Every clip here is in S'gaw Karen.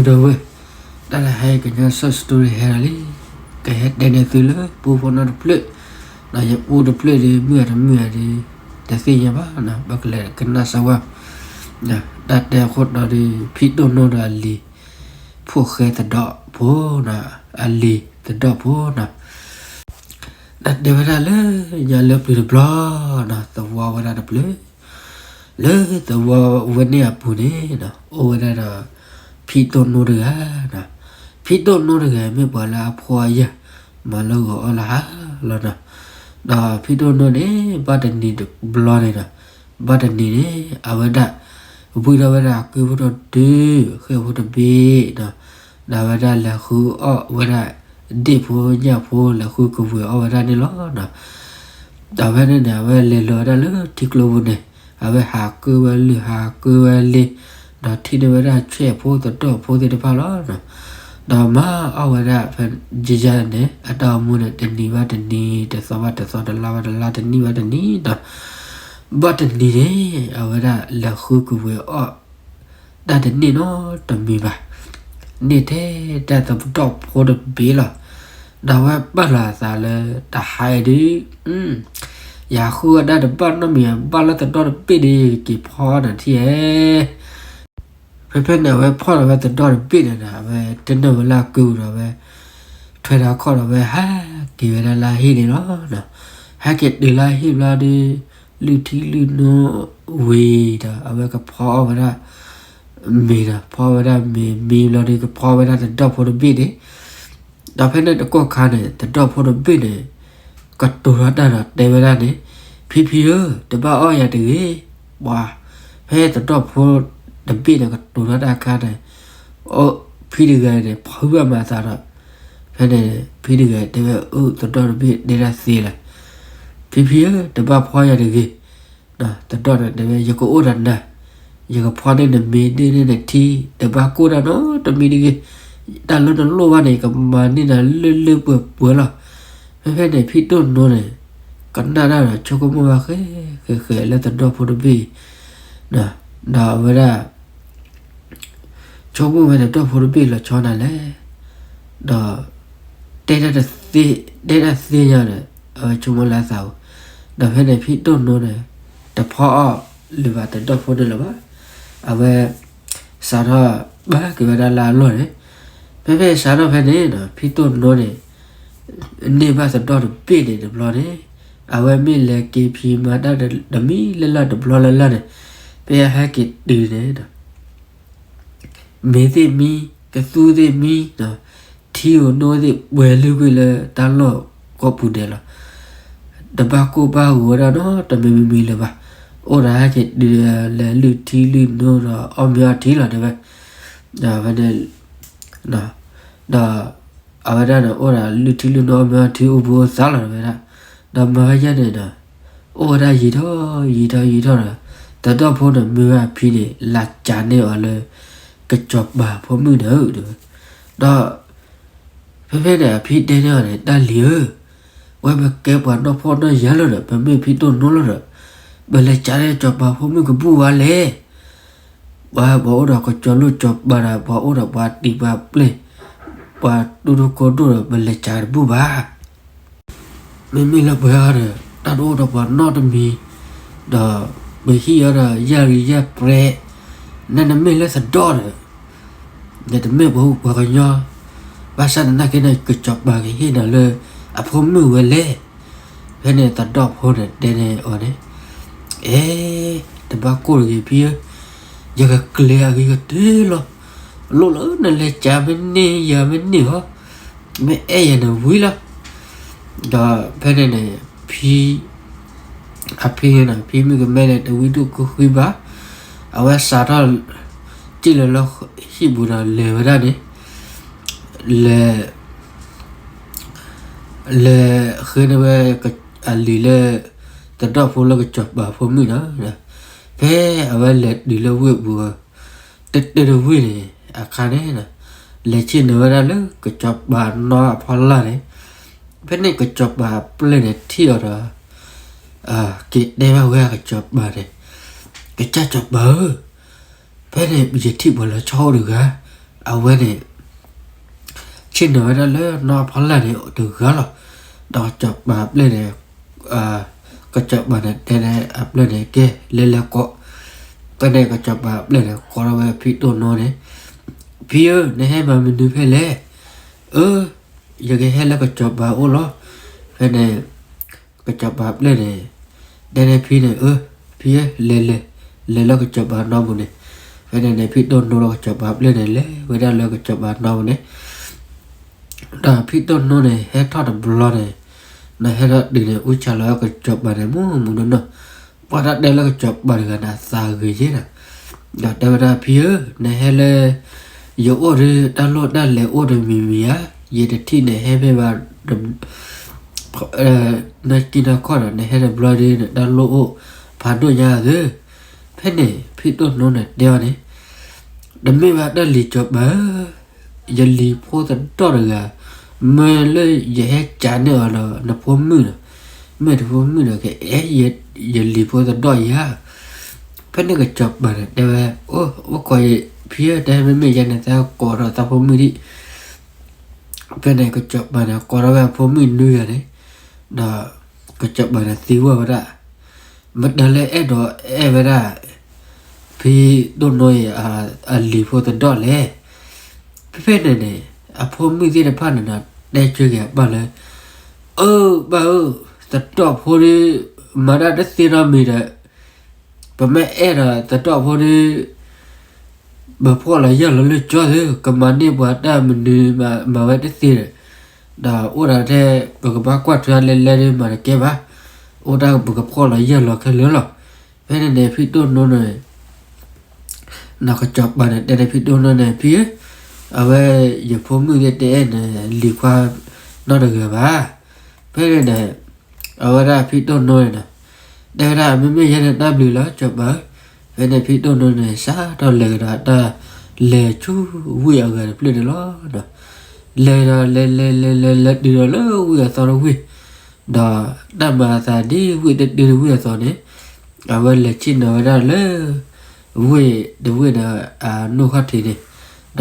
ဒီပုၢ်ဝဲၢ်, တၢ်လၢဟဲကညီ short story ဟဲလီၤလံ, ကဟဲတဲန့ၢ်သုလၢပူဖိနီတဖျၢၣ်, ဒီးယပူတဖျၢၣ်ဒီး မုာ်အတမုာ်အဒုး တသ့ၣ်ညါဘၣ်, ဘၣ်ကလဲၤကနၣ်စၢၤဝဲ, တၢ်တဲအခိၣ်တီဒီး ဖံတိၣ်နိဒီးအလံၤ ဖိၣ်ဃဲသဒီၣ်ဖိနီၤ, အလံၤသဒီၣ်ဖိနီၤ. တၢ်တဲဝဲဒၣ်လၢညါလၢပျၢၤတဘျီနီၤ, သဝီဝဲဒၣ်တဖျၢၣ်, လၢသဝီဝဲန့ၣ်အပူၤန့ၣ်နီၤ အိၣ်ဝဲဒၣ်ဒီး ဖံတိၣ်နိတဂၤနီၤ. ဖံတိၣ်နိတဂၤမ့ၢ်ပှၤလၢအဖှီၣ်အယာ် မၤလၢဂီၤအီၣ်လၢဟါလီၤနီၤ. ဒီးဖံတိၣ်နိန့ၣ် ဘၣ်တနံၤတဘျီန့ၣ်နီၤ, ဘၣ်တနံၤန့ၣ် အဝဲဒၣ် ဝံထီၣ်ဝဲဒၣ်ကုၢ်ဖိတဒု ဃဲၢ်ဖိတဘ့ၣ်နီၤ, ဒီးအဝဲဒၣ်လဲၤဃုအီၣ်ဝဲဒၣ် ဒ့ၣ်ဖိညၣ်ဖိ လဲၤဃုကဝဲၤအီၣ်ဝဲဒၣ်န့ၣ်လီၤနီၤ. ဒီးဖဲန့ၣ်န့ၣ် အဝဲလဲၤလီၤဝဲဒၣ်လၢထံကျိပူၤန့ၣ် အဝဲဟးကုၢ်ဝဲလုၢ်ဟးကုၢ်ဝဲလ့ၤ, ဒီးထံၣ်န့ၢ်ဝဲဒၣ်ဆွဲၣ်ဖိသဒီၣ်ဖိသ့ၣ်တဖၣ်လီၤနီၤ. ဒီးမၤအီၣ်ဝဲဒၣ်ဖဲယယါန့ၣ် အတၢ်အိၣ်မူန့ၣ် တနံၤဘၣ်တနံၤ တသီဘၣ်တသီ တလါဘၣ်တလါ တနံၣ်ဘၣ်တနံၣ်ဒီး ဘၣ်တနံၤန့ၣ် အဝဲဒၣ်လဲၤဃုကဝဲၤအီၣ် တၢ်တန့ၢ်နီတမံၤဘၣ်, န့ၢ်ထဲတၢ်သဒီၣ်ဖိတဘ့ၣ်လီၤ. ဒီးအဝဲပာ်လီၤအသးလၢတဟါအံၤဒုး ယဟးဃုအီၣ်တၢ်တဘၣ်နီတမံၤ ဘၣ်လၢသဒီၣ်တဘ့ၣ်ဒီး ယက့ၤဖီနၤထံၣ်ဧါ. ဖဲဖဲန့ၣ် အဝဲဖီၣ်လီၤဝဲသဒီၣ်တဘ့ၣ်န့ၣ်ဒီး အဝဲတနၢ်ဝဲလၢအကုၢ်ဒီး အဝဲထွဲဒီးခီၣ်ဒီး အဝဲဟဲက့ၤဝဲဒၣ်လၢအဟံၣ်န့ၣ်လီၤ. ဟဲက့ၤတုၤလၢအဟံၣ်ဘျီဒီး လုၢ်ထံလုၢ်နိဝံၤဒီး အဝဲကဖီအီၣ်ဝဲဒၣ်မ့ၤဒီး ဖီဝဲဒၣ်မ့ၤမံဘျီဒီး ကဖီဝဲဒၣ်သဒီၣ်ဖိတဘ့ၣ်န့ၣ်, ဒီးဖဲန့ၣ်တကီၢ်ခါန့ၣ် သဒီၣ်ဖိတဘ့ၣ်န့ၣ် ကတိၤထီၣ်တၢ်ဒီးတဲဝဲဒၣ်န့ၣ်, ဖံဖံဧၢ, တဘၣ်အီၣ်ယၤတဂ့ၤ, ပှၤ, ဖဲသဒီၣ်ဖိတဘ့ၣ်န့ၣ် ကတိၤထီၣ်တၢ်အခါန့ၣ်, အိၣ်ဖံတဂၤန့ၣ် ဖုဘၣ်မၤသးဒီး ဖဲန့ၣ် ဖံတဂၤတဲဝဲ အိၣ်သဒီၣ်တဘ့ၣ်တဲဒၣ်သ့လီၤ, ဖံဖံဧၢ, တဘၣ်ဖီယၤတဂ့ၤ, သဒီၣ်န့ၣ်တဲဝဲ ယကအိၣ်ဒီးနၤ, ယကဖီန့ၢ်နမ့ၤ န့ၢ်န့ၢ်နထံ, တဘၣ်ကိၢ်တၢ်နီတမံၤတဂ့ၤ, တၢ်လၢနလိၣ်ဘၣ်န့ၣ် ယကမၤန့ၢ်နၤလၢလၢပှဲၤပှဲၤလီၤ. ဖဲဖဲန့ၣ် ဖံတိၣ်နိန့ၣ် ကနၣ်တၢ်ဒီးဆိကမိၣ်ဘၣ်ဃဲဃဲဃဲလၢသဒီၣ်ဖိတဘ့ၣ်အံၤ, ဒီးအဝဲဒၣ် ဆိကမိၣ်ဝဲသဒီၣ်ဖိတဘ့ၣ်လီၤဆီနၤလဲၣ်, ဒီး တဲတၢ်တသ့, တဲတၢ်သ့ညါဒီး အဝဲဆိကမိၣ်လၢအသးဧိၤ, ဒီးဖဲန့ၣ် ဖံတိၣ်နိန့ၣ် တဖီအီၣ်လၢၤဘၣ်သဒီၣ်ဖိန့ၣ်လၢၤဘၣ်, အဝဲ စးထီၣ်ဘၣ်က့ၤဝဲဒၣ်လၢအလီၢ်န့ၣ်, ဖဲဖဲစးထီၣ်ဖဲန့ၣ်ဒီး ဖံတိၣ်နိန့ၣ် န့ၢ်ဘၣ်သဒီၣ်တဘ့ၣ်န့ၣ်တဘျီန့ၣ်, အဝဲမ့ၢ်လဲၤက့ၤဖံးမၤတၢ်တမံၤလၢ်လၢ်တဘျီလၢ်လၢ်န့ၣ်, ဖဲအဟဲက့ၤတုၤန့ၣ်ဒီး မ့ၤသ့ၣ်မံ, ကသူသ့ၣ်မံ, ထံဧိၤနိသ့ၣ်ပှဲၤလုာ်ကွံာ်လၢတၢ်လီၢ်ကိးပူၤဒဲးလီၤ. တဘၣ်ကိၢ်ဘၣ်ဂီၤဝဲဒၣ်နီတမံၤမံၤမံၤလၢၤဘၣ်. အိၣ်ဒီးဟဲက့ၤတုၤလဲၤလုၢ်ထံလုၢ်နိဒီးအီၣ်မ့ၤအီထံလီၤတဲဝဲ, ဒီးဖဲန့ၣ် ဒီး အဝဲဒၣ်န့ၣ် အိၣ်ဒီးလုၢ်ထံလုၢ်နိအီၣ်မ့ၤအီထံအိၣ်ဘှံးအိၣ်သါလီၤတဲဝဲဒၣ်, ဒီးမၤဝဲယဲန့ၣ်ဒီး အိၣ်ဝဲဒၣ်ယံာ်ထီၣ်ယံာ်ထီၣ်ယံာ်ထီၣ်ဒီး သဒီၣ်ဖိန့ၣ်မ့ၢ်ဝဲအဖံန့ၣ် လၢစးန့ၢ်အီၤလၢ ကစီၤပၤဖိမုၣ်န့ၣ်ဧၢ, ဒီး ဖဲဖဲန့ၣ် အဖံတဲန့ၢ်အီၤန့ၣ် တၢ်လံၤဧၢ, ဝဲပကဲပှၤနီၢ်ဖှီၣ်နီၢ်ယာ်လီၤဒီး ပမ့ၢ်ဖံတိၣ်နိလီၤဒီး ပလဲၤစးန့ၢ်စီၤပၤဖိမုၣ်ကဘူၣ်ဝဲလဲၣ်. ပှၤ ပှၤအိၣ်ဒီးကစီၤလိၣ်စီၤပၤဒီး ပှၤအိၣ်ဒီးပှၤတံာ်ပှၤပျဲၢ် ပှၤတူၢ်တကိၢ်ဒိၣ်ဒီး ပလဲၤစးတဘူၣ်ဘၣ်. မ့မ့ၢ်လၢပှၤအံၤဒီး တၢ်တအိၣ်ဒီးပှၤနီတမံၤ, ဒီးပဟံၣ်အံၤဒီး ယၢ်ရံယၢ်ပြဲး, နနမ့ၢ်လၢသဒီၣ်ဒီး နတမ့ၢ်ပှၤဟူပှၤကညီ, ဘၣ်ဆၣ်သနာ်က့န့ၣ် ကစီၤပၤကဟ့ၣ်နၤလၢအဖိမုၣ်ဝဲလဲၣ်. ဖဲန့ၣ်သဒီၣ်ဖိန့ၣ်တဲန့ၢ်အီၤန့ၣ်, အဲ, တဘၣ်ကိၢ်တဂ့ၤဖံဧၢ, ယကကျဲၤအဂ့ၤကတၢၢ်လီၤ. လိၣ်လၢနလဲၤစးမ့ၢ်န့ၢ်ယၤမ့ၢ်န့ၢ်ဟီ, မ့ၢ်အဲၣ်ယၤန့ၣ်ဝံၤလီၤ. ဒီးဖဲန့ၣ်န့ၣ် ဖံ အဖံန့ၣ် ဖံမုၣ်ကမဲန့ၣ် တဝံဒိၣ်ကဃံဘၣ်, အဝဲစးထီၣ် စံၣ်လီၤလၢဟံၣ်ပူၤဒီးလဲၤဝဲဒၣ်န့ၣ်, လဲၤ လဲၤဃ့န့ၢ်ဝဲအလံၤလၢ သဒီၣ်ဖိလၢကစီၤပၤဖိမုၣ်ဒီး, ဖဲအဝဲလဲၤတုၤလၢဝ့ၢ်ပူၤ တၢၢ်တဝ့ၢ်န့ၣ်အခါန့ၣ်, လဲၤဆ့ၣ်နီၤဝဲဒၣ်လၢကစီၤပၤနီအဖီလာ်န့ၣ်, ဖဲန့ၣ်ကစီၤပၤအပျဲၢ်န့ၣ်ထံၣ်အီၤဒီး က့ၤတဲဘၣ်ဝဲကစီၤပၤန့ၣ်, ကစၢ်စီၤပၤဧၢ, ဖဲန့ၣ်ယထံၣ်ပှၤလီၤဆီအိၣ်တဂၤ, အဝဲန့ၣ် ဆ့ၣ်နီၤဝဲဒၣ်လၢနီၢ်ဖီလာ်န့ၣ်တဂၤလီၤ. ဒီးကစီၤပၤအပျဲၢ်န့ၣ် ကစီၤပၤန့ၣ်တဲန့ၢ်အပျဲၢ်န့ၣ်ကဲလဲၤလဲၤကိး, ဖဲန့ၣ်ကစီၤပၤအပျဲၢ်န့ၣ်ကိးထီၣ်ဝဲဖံတိၢ်နိန့ၣ်, ဖံဧၢ, နဟဲမၤမနုၤဖဲလဲၣ်. အၢ, ယကဟဲလၢကစီၤပၤအိၣ်လီၤ. ဖဲန့ၣ် ကစီၤပၤအပျဲၢ်န့ၣ် တဲန့ၢ်ဖံန့ၣ်, အၢ, ဖံဧၢ, လဲၤလဲၤ, လဲၤလၢကစီၤပၤနီပူၤန့ၣ်. ဖဲန့ၣ်န့ၣ် ဖံတိၢ်နိဒီးကစီၤပၤအပျဲၢ်န့ၣ် လဲၤဝဲဒၣ်လၢကစီၤပၤနီပူၤန့ၣ် ဒီးဖံတိၢ်နိန့ၣ် ဟဲထီၣ်တဘျီန့ၣ်, နဟဲထီၣ်တုၤန့ၣ် အူဆါလီၤကစီၤပၤန့ၣ် မူမူနီၢ်နီၢ်, ပှၤတၢ်တဲလၢကစီၤပၤတဂၤန့ၣ် အသးဂ့ၤယဲၢ်နီၤ, ဒီးတဲဝဲဒၣ် ဖံဧၢ, နဟဲလၢယအိၣ်ဒီး တၢ်လိၣ်တၢ်လဲၤအိၣ်တမံၤမံၤဧါ, ယတထံၣ်နဟဲဖဲဘၣ် နကံနီၢ်ခီၣ်ဒီး နဟဲတဘျီဒီး နတၢ်လိၣ်အိၣ်ဖးဒိၣ်ညါဧါသၢ. ဖဲန့ၣ် ဖံတိၢ်နိန့ၣ်တဲအီၤန့ၣ်, တမ့ၢ်ဘၣ်တၢ်လံၤစီၤပၤဧၢ, ယလံၤဖိသဒီၣ်တဂၤ, မ့ၢ်လၢယဟဲကးန့ၢ်အီၤဒီးနဖိမုၣ်ဒီး, မ့ၢ်တဖိမုၣ်ဒီး ကအဲၣ်ယလံၤဖိသဒီၣ်ဧါ. ဖဲန့ၣ်ကစီၤပၤန့ၣ်တဲဝဲ, အိၣ်ခိးယဖံဧၢ, တမ့မ့ၢ်ယဲန့ၣ် သးကိးဒီးသးဖိမုၣ်ဒံး. ဖဲန့ၣ်ကစီၤပၤန့ၣ် ကိးထီၣ်ဝဲအဖိမုၣ်နွံဂၤန့ၣ်, ဒီးကစီၤပၤန့ၣ်သံကွၢ်ဝဲဒၣ်, မတၤလၢအဲၣ်ဒိးအဲၣ်ဝဲဒၣ် ဖံတိၢ်နိအံၤ အလံၤဖိသဒီၣ်လဲၣ်. ဖဲဖဲန့ၣ်န့ၣ် အဖိမုၣ်သ့ၣ်တဖၣ်န့ၣ်ဒီး တဲဆၢက့ၤအပၢ်လၢ, အၢ ပၢ်ဧၢ, သဒီၣ်ဖိဒီး မၤတၢ်တသ့နီတမံၤဒီး ပမ့ၢ်အဲၣ်ဒီးသဒီၣ်ဖိဒီး ပဖှီၣ်လီၤယာ်လီၤလၢကၠီသ့, ကမၤန့ၢ်ပှၤတၢ်မနုၤမၤဝဲတသ့ဒီး, ဒီးအိၣ်ဒီးထဲ ပကဘၣ်ကွၢ်ထွဲလဲၤလဲၤဒီးမၤတကဲဘၣ်, အိၣ်ဒၣ်ပကဖှီၣ်လီၤယာ်လီၤခဲလၢာ်လီၤ. ဖဲန့ၣ်န့ၣ် ဖံတိၢ်နိန့ၣ် ဒီးကစီၤပၤန့ၣ် တဲန့ၢ်ဖံတိၢ်နိန့ၣ် ဖံဧၢ, အဝဲယဖိမုၣ်သ့ၣ်တအဲၣ်နလံၤခွါနီတဂၤဘၣ်. ဖဲန့ၣ်န့ၣ် အဝဲဒၣ်ဖံတိၢ်နိန့ၣ်ဒီး တဲဝဲဒၣ် မ့မ့ၢ်ယဲန့ၣ်တၢ်ဘျုးလီၤ စီၤပၤဧၢ. ဖဲန့ၣ်ဖံတိၢ်နိန့ၣ် စးထီၣ်လဲၤကဒီးတၢ်လဲၤဆူဝ့ၢ်အဂၤတဖျၢၣ်န့ၣ်လီၤ. လဲၤဒီးလဲၤလဲၤလဲၤလဲၤလဲၤတုၤဒီးလၢဝ့ၢ်အသီတဝ့ၢ်, ဒီးတၢ်မၤအသးဒ်ဝ့ၢ်တဒုတဝ့ၢ်အသိးန့ၣ်, အဝဲလဲၤဆ့ၣ်နီၤဝဲဒၣ်လၢ ဝ့ၢ်တဝ့ၢ်ဒီး အနိၣ်ခီၣ်ထံးန့ၣ်,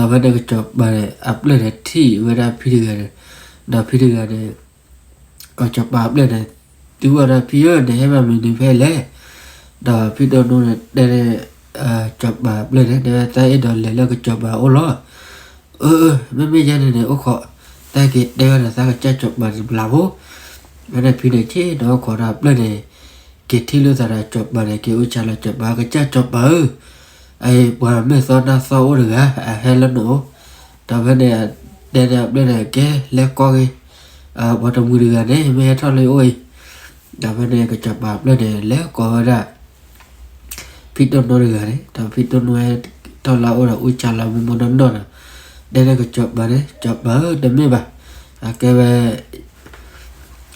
ဒီးဖဲန့ၣ်ကစီၤပၤန့ၣ် အပျဲၢ်န့ၣ်ထံၣ်ဝဲဒၣ်ဖံတဂၤန့ၣ်, ဒီးဖံတဂၤန့ၣ် ကစီၤပၤအပျဲၢ်န့ၣ် သံကွၢ်ဝဲဒၣ် ဖံဧၢ နဟဲမၤမနုၤဖဲလဲၣ်. ဒီးဖံတိၢ်နိန့ၣ် တဲန့ၢ် စီၤပၤအပျဲၢ်န့ၣ် တဲဝဲ သးအဲၣ်ဒိးလဲၤလၢကစီၤပၤအအိၣ်လီၤ. အၢ အၢ မ့မ့ၢ်ယဲန့ၣ်န့ၣ် အိၣ်ခိး, သးက့ၤတဲဝဲဒီးသးကစၢ်စီၤပၤတဘျီဖိ. ဖဲန့ၣ်ဖံန့ၣ် ဆ့ၣ်နီၤအိၣ်ခိးဒီးအပျဲၢ်န့ၣ် က့ၤထံၣ်လိာ်သးဒီးစီၤပၤန့ၣ် က့ၤအူဆါလီၤစီၤပၤ ကစၢ်စီၤပၤဧၢ, အအံၤ ပှၤမ့ၢ်သီနၢ်သီအိၣ်တဂၤ အဟဲလၢနအိၣ်. ဒီးဖဲန့ၣ် တဲန့ၢ်အပျဲၢ်န့ၣ် ကဲလဲၤကိးက့ၤ ပှၤတမှံၤတဂၤန့ၣ် မ့ၢ်ဟဲထီၣ်လၢယအိၣ်အံၤ. ဒီးဖဲန့ၣ်ကစီၤပၤအပျဲၢ်န့ၣ် လဲၤကိးဝဲဒၣ် ဖံတိၢ်နိတဂၤန့ၣ်, ဒီးဖံတိၢ်နိဟဲထီၣ်လၢအအိၣ်ဒီးအူဆါလီၤမူမူနီၢ်နီၢ်ဒီး တဲန့ၢ်ကစီၤပၤန့ၣ်, စီၤပၤဧၢ တမ့ၢ်ဘၣ်, အကဲဝဲ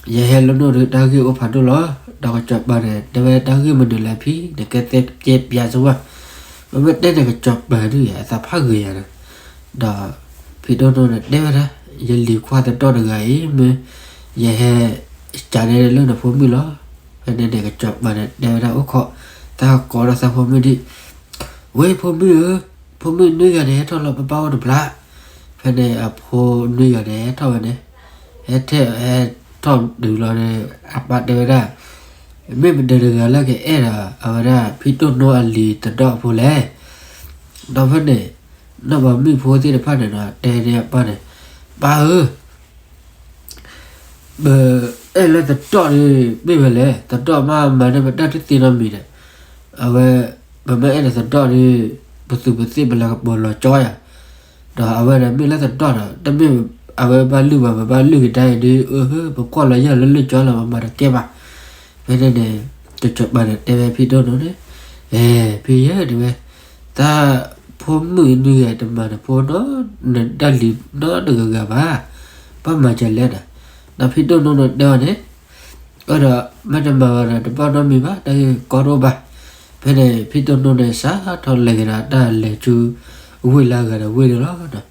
ယဟဲလၢနအိၣ်ဒီးတၢ်ဂ့ၢ်အိၣ်ဖးဒိၣ်လီၤ. ဒီးကစီၤပၤန့ၣ် တဲဝဲတၢ်ဂ့ၢ်မနုၤလဲၣ်ဖံ, နကဲသဲကဲပၠးစဝါ. ပမ့ၢ်တဲန့ၣ်ကစီၤပၤဒုးယၤ အသးဖးဂ့ၤယၤဒီး, ဒီးဖံတိၢ်နိန့ၣ် တဲဝဲဒၣ် ယလံၤခွါသဒီၣ်တဂၤအံၤ မ့ၢ်ယဟဲ ကးန့ၢ်လၢနဖိမုၣ်လီၤ. ဖဲန့ၣ်န့ၣ်ကစီၤပၤန့ၣ် တဲဝဲဒၣ်အိၣ်ခိး, သးကိးဒီးသးဖိမုၣ်ဒံး, ဝဲဖိမုၣ်ဧၢ, ဖိမုၣ်နွံဂၤန့ၣ် ဟဲထီၣ်လီၤ ပဘၣ်အိၣ်တဘျီ. ဖဲန့ၣ်အဖိနွံဂၤန့ၣ် ဟဲထီၣ်ဝဲန့ၣ်, ဟဲထဲ ဟဲထီၣ်တုၤလီၤန့ၣ် အပၢ်တဲဝဲဒၣ်, မ့ၢ်မတၤတဂၤလၢကအဲၣ်ဒီး အဝဲဒၣ်ဖံတိၢ်နိအလံၤသဒီၣ်ဖိလဲၣ်. ဒီးဖဲန့ၣ် နီၢ်ပၤမုၣ်ဖိသ့ၣ်တဖၣ်န့ၣ်ဒီး တဲန့ၢ်အပၢ်န့ၣ်, ပၢ်ဧၢ, ပအဲၣ်လၢသဒီၣ်ဒီး မ့ၢ်ဝဲလဲၣ်, သဒီၣ်မးမၤန့ၢ်ပတၢ်တသ့နီတမံၤဒီး, အဝဲ ပမ့ၢ်အဲၣ်ဒီးသဒီၣ်ဒီး ပသူးပသ့ၣ်ပလၤကပီၤလီၤကၠီယၤ, ဒီးအဝဲဒီးမ့ၢ်လၢသဒီၣ်ဒီး တမ့ၢ်အဝဲဘၣ်လုၢ်ဘၣ် ပဘၣ်လုၢ်ကဒါအံၤဒီး အၢ ပကွၢ်လီၤယၢ်လၢလုၢ်ကၠီလီၤ ပမၤတကဲဘၣ်. ဖဲန့ၣ်န့ၣ် ကစီၤပၤန့ၣ် တဲဝဲဖံတိၢ်နိန့ၣ်, အဲ ဖံယဲၢ်တဲဝဲ, တၢ်ဖိမုၣ်နွံဂၤတမၤနဖိနီတဂၤဂၤဘၣ်, ဘၣ်မၤဒ်လဲၣ်ဒီး, ဒီးဖံတိၢ်နိန့ၣ်တဲအီၤန့ၣ်, အၢ ဒီးမ့ၢ်တမၤဘၣ်ဒီး တဘၣ်နီတမံၤဘၣ်, တၢ်ဂ့ၢ်ကီတအိၣ်ဘၣ်. ဖဲန့ၣ် ဖံတိၢ်နိန့ၣ် စးထီၣ်လဲၤကဒီးတၢ်လဲၤဆူ ဝ့ၢ်လၢအဂၤဒီးဝ့ၢ်န့ၣ်လီၤ.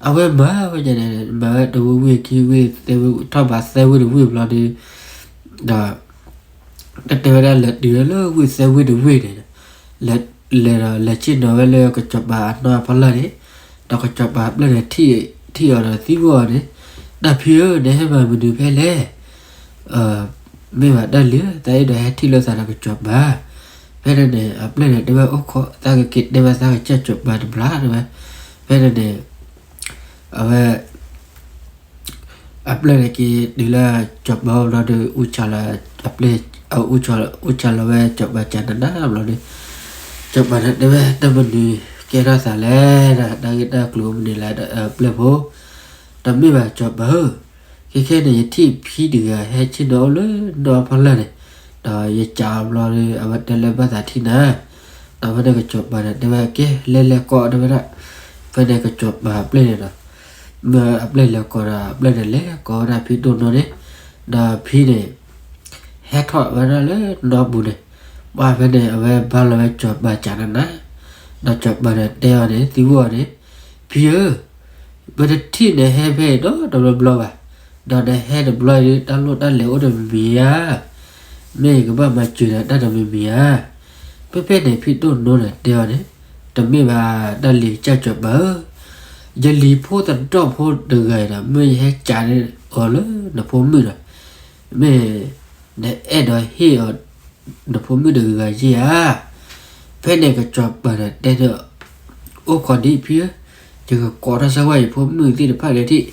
အဝဲမၤဝဲန့ၣ် မၤဝဲတဝ့ၢ်ဝ့ၢ်ခံဝ့ၢ်သၢဝ့ၢ် ထီၣ်ဘးသၢဝ့ၢ်တဝ့ၢ်ဘျီဒီး ဒီး တၢ်တဲဝဲဒၣ်လဲၤတုၤဝဲလၢဝ့ၢ်သၢဝ့ၢ်တဝ့ၢ်န့ၣ်, လဲၤဒီးလဲၤဆ့ၣ်နီၤဝဲလၢကစီၤပၤအနီၢ်အဖီလာ်န့ၣ်, ဒီးကစီၤပၤအပျဲၢ်န့ၣ် ထံၣ်အီၤဒီးသံကွၢ်အီၤန့ၣ်, တၢ်ဖံဧၢ, နဟဲမၤမနုၤဖဲလဲၣ်. မ့ၢ်ဘၣ်တၢ်လံၤဧၢ, သးအဲၣ်ဒိးဟဲထံၣ်လိာ်သးဒီးကစီၤပၤ. ဖဲန့ၣ်န့ၣ် အပျဲၢ်န့ၣ်တဲဝဲ အိၣ်ခိး, သးကက့ၤတဲဘၣ်သးကစၢ်စီၤပၤတဘျီတဲဝဲ. ဖဲန့ၣ်န့ၣ် အဝဲ အပျဲၢ်န့ၣ်က့ၤတုၤလၢစီၤပၤအိၣ်ဘျီဒီး အူဆါလီၤ, အပျဲၢ် အူဆါလီၤဝဲစီၤပၤကနၤနၤဘျီဒီး, စီၤပၤန့ၣ်တဲဝဲ တၢ်မနုၤကဲထီၣ်သးလဲၣ်, တၢ်ဂ့ၢ်တၢ်ကျိၤမနုၤလဲၣ်, ပျဲၢ်ဖိ, တမ့ၢ်ဘၣ်စီၤပၤဧၢ, ခဲခဲန့ၣ် ယထံၣ်ဖံတဂၤဟဲဆ့ၣ်နီၤအိၣ်လၢနီၢ်ဖီလာ်န့ၣ်, ဒီးယစံးအီၤဘျီဒီး အဝဲတဲလၢဘၣ်သးထံၣ်နၤ. ဒီးဖဲန့ၣ်ကစီၤပၤန့ၣ်တဲဝဲ ကဲ လဲၤလဲၤကိးတဲဝဲဒၣ်. ဖဲန့ၣ်ကစီၤပၤအပျဲၢ်န့ၣ်ဒီး မ့ၢ်အပျဲၢ်လဲၤကိးဒီး အပျဲၢ်န့ၣ်လဲၤကိးဝဲဒၣ်ဖံဒိၣ်နီၢ်န့ၣ်, ဒီးဖံန့ၣ် ဟဲထီၣ်ဝဲဒၣ်လၢနီၢ်ပူၤန့ၣ်, ပှၢ်ဖဲန့ၣ် အဝဲဘါလီၤဝဲစီၤပၤကနၤနၤ, ဒီးစီၤပၤန့ၣ်တဲအီၤန့ၣ် သံကွၢ်အီၤန့ၣ်, ဖံဧၢ, ပတထံၣ်နဟဲဖဲအံၤဒီးတဘျီဘျီဘၣ်, ဒီးနဟဲတဘျီအံၤဒီး တၢ်လိၣ်တၢ်လဲၤအိၣ်တမံၤမံၤဧါ, မ့ၢ်ယကဘၣ်မၤစၢၤဒီးတၢ်တမံၤမံၤဧါ. ဖဲဖဲန့ၣ် ဖံဒိၣ်နီၢ်န့ၣ်တဲအီၤန့ၣ်, တမ့ၢ်ဘၣ်တၢ်လံၤ ကစၢ်စီၤပၤဧၢ, ယလံၤဖိသဒီၣ်ဖိတဂၤအံၤဒီး မ့ၢ်ယဟဲစံးန့ၢ်အီၤလၢနဖိမုၣ်ဒီး, မ့ၢ် နအဲၣ်ဒိးဟ့ၣ်အီၤ နဖိမုၣ်တဂၤဧါ. ဖဲန့ၣ်ကစီၤပၤန့ၣ်တဲန့ၣ်, အိၣ်ခိးဒံးဖံဧၢ, ယကကိးထီၣ်စၢၤဝဲယဖိမုၣ်သ့ၣ်တဖၣ်န့ၣ်ထံၣ်, ဒီး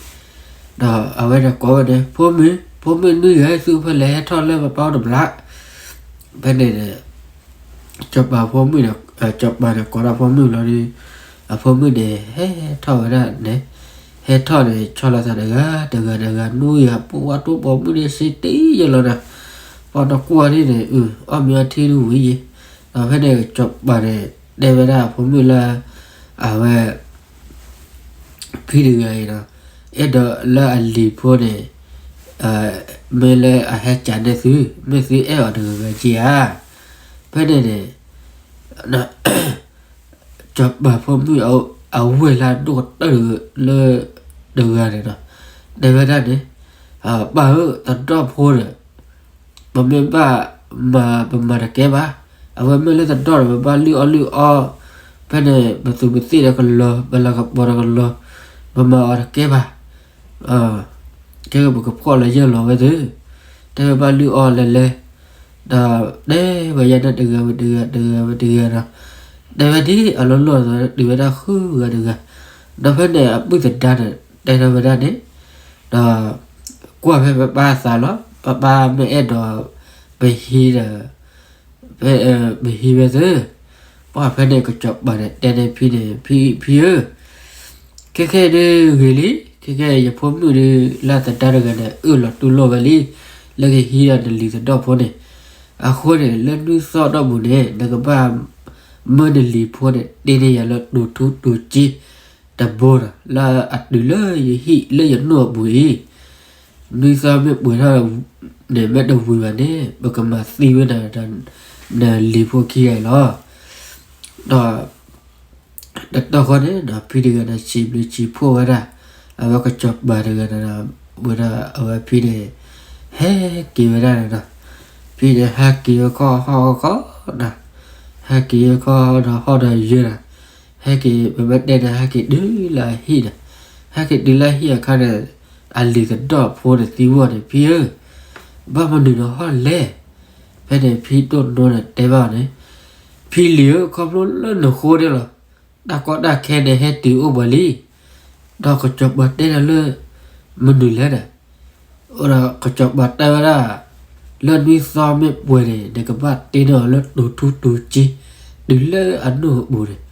အဝဲန့ၣ်ကိးဝဲန့ၣ် ဖိမုၣ်, ဖိမုၣ်နွံဂၤ သုဖဲလဲၣ်ဟဲထီၣ်လၢပပၢ်အိၣ်တဘျီ. ဖဲန့ၣ်န့ၣ် စီၤပၤဖိမုၣ်န့ၣ်, စီၤပၤန့ၣ်ကိးဒီးဖိမုၣ်လီၤဒီး, အဖိမုၣ်န့ၣ် ဟဲထီၣ်ဝဲဒၣ်န့ၣ်, ဟဲထီၣ်န့ၣ် ဆီလီၤသးတဂၤ တဂၤတဂၤ နွံဂၤပိာ်ဝဲတိၢ်ပိာ်မုၣ်န့ၣ် စ့တ့ယလီၤဒီး, ပှၤတကွၢ်ဒ်န့ၣ် အီၣ်မ့ၤအီထံတဝံၤယံၤ, ဒီးဖဲန့ၣ်စီၤပၤန့ၣ် တဲဝဲဒၣ်အဖိမုၣ်လၢ အဝဲ ဖံတဂၤအံၤဒီး, အဲၣ်ဒိးလၢအလံၤဖိန့ၣ်, မ့ၢ်လၢအဟဲစံးန့ၢ်သု, မ့ၢ်သုအဲၣ်အီၤတဂၤဂၤဧါ. ဖဲန့ၣ်န့ၣ် စီၤပၤဖိမုၣ်အဝဲၢ်လၢအဒိၣ်ကတၢၢ်လၢတဂၤန့ၣ်ဒီး, တဲဝဲဒၣ်န့ၣ်, ပၢ်ဧၢ, သဒီၣ်ဖိဒီး ပမ့ၢ်ဘၣ်မၤ ပမၤတကဲဘၣ်. အဝဲမ့ၢ်လၢသဒီၣ်ဒီး ပဘၣ်လုၢ်အီၣ်လုၢ်အီ, ဖဲန့ၣ် ပသူးပသ့ၣ်ဒီးကလီၤ, ပလၤကပီၤဒီးကလီၤ, ပမၤအီၤတကဲဘၣ်. ကဲ ပကဖှီၣ်လီၤယၢၢ်လီၤဝဲသ့ၣ်, တဲဝဲဘၣ်လုၢ်အီၣ်လဲၤလဲၤ, ဒီးတဲဝဲယဲန့ၣ်တဂၤဝံၤတဂၤ တဂၤဝံၤတဂၤဒီး, တဲဝဲဒ်အလီၢ်လီၢ်ဒီး တုၤဝဲဒၣ်ဃုဂၤတဂၤ, ဒီးဖဲန့ၣ်အပုၢ်သဒါန့ၣ် တဲထီၣ်ဝဲဒၣ်န့ၣ်, ဒီး ကွၢ်ဖဲပပၢ်အသးလီၤ, ပပၢ်မ့ၢ်အဲၣ်ဒိး ပဟံးဒီး ပဟံးဝဲသ့ၣ်. ပှၢ်ဖဲန့ၣ်ကစီၤပၤန့ၣ်တဲန့ၢ်ဖံန့ၣ်, ဖံ, ဖံဧၢ, ခဲခဲဒုးဂ့ၤလံ, ခဲခဲယဖိမုၣ်ဒုး လၢသဒါတဂၤန့ၣ် အၢၣ်လီၤတူၢ်လိာ်ဝဲလံ, လၢကဟံးဒီးနလံၤသဒီၣ်ဖိန့ၣ်, အဃိန့ၣ် လၢနွံသီအတီၢ်ပူၤန့ၣ် နကဘၣ်မၢနလံၤဖိန့ၣ် တ့န့ၢ်ယၤလၢတိၤထူတိၤစ့ တဘိဒီး လၢအတုၤလၢယဟံၣ်လၢယနိၢ်အပူၤအံၤ, နွံသီမ့ၢ်ပှဲၤထီၣ်န့ၣ် မ့ၢ်တဝံၤဘၣ်န့ၣ် ပကမၤသံဝဲဒၣ် နလံၤဖိခံဂၤအံၤလီၤ. ဒီး တတီၢ်ဃီန့ၣ် ဖံတဂၤန့ၣ် စံးဘျုးစံးဖှိၣ်ဝဲဒၣ် အဝဲကစီၤပၤတဂၤန့ၣ်ဒီး ဝဲဒၣ်အဝဲဖံန့ၣ် ဟဲက့ၤဝဲဒၣ်န့ၣ်ဒီး ဖံန့ၣ်ဟဲက့ၤဝဲခီဟီၣ်ခီဒီး ဟဲက့ၤဝဲခီဒီးဟီၣ်ဒီးယၢၤဒီး ဟဲက့ၤ ပမ့ၢ်တဲန့ၣ် ဟဲက့ၤတုၤလၢအဟံၣ်ဒီး ဟဲက့ၤတုၤလၢအဟံၣ်အခါန့ၣ် အလံၤသဒီၣ်ဖိန့ၣ်သံဝဲန့ၣ် ဖံဧၢ, ဘၣ်မနုၤနဟီၣ်လဲၣ်. ဖဲန့ၣ်ဖံဒိၣ်နိန့ၣ်တဲဘၣ်န့ၣ်, ဖံလံၤဧၢ, ခီဖျိလၢနဃိန့ၣ်လီၤ. တၢ်ကီတၢ်ခဲန့ၣ်ဟဲတုၤအိၣ်ပှၤလံ. ဒီးကစီၤပၤတဲဒီးလၢ မနုၤလဲၣ်ဒီး ဒီးကစီၤပၤတဲဝဲဒၣ် လၢနွံသီမ့ၢ်ပှဲၤန့ၣ် နကဘၣ်တ့န့ၢ်အီၤလၢတိၤထူတိၤစ့ တုၤလၢအနိၢ်အပူၤန့ၣ်,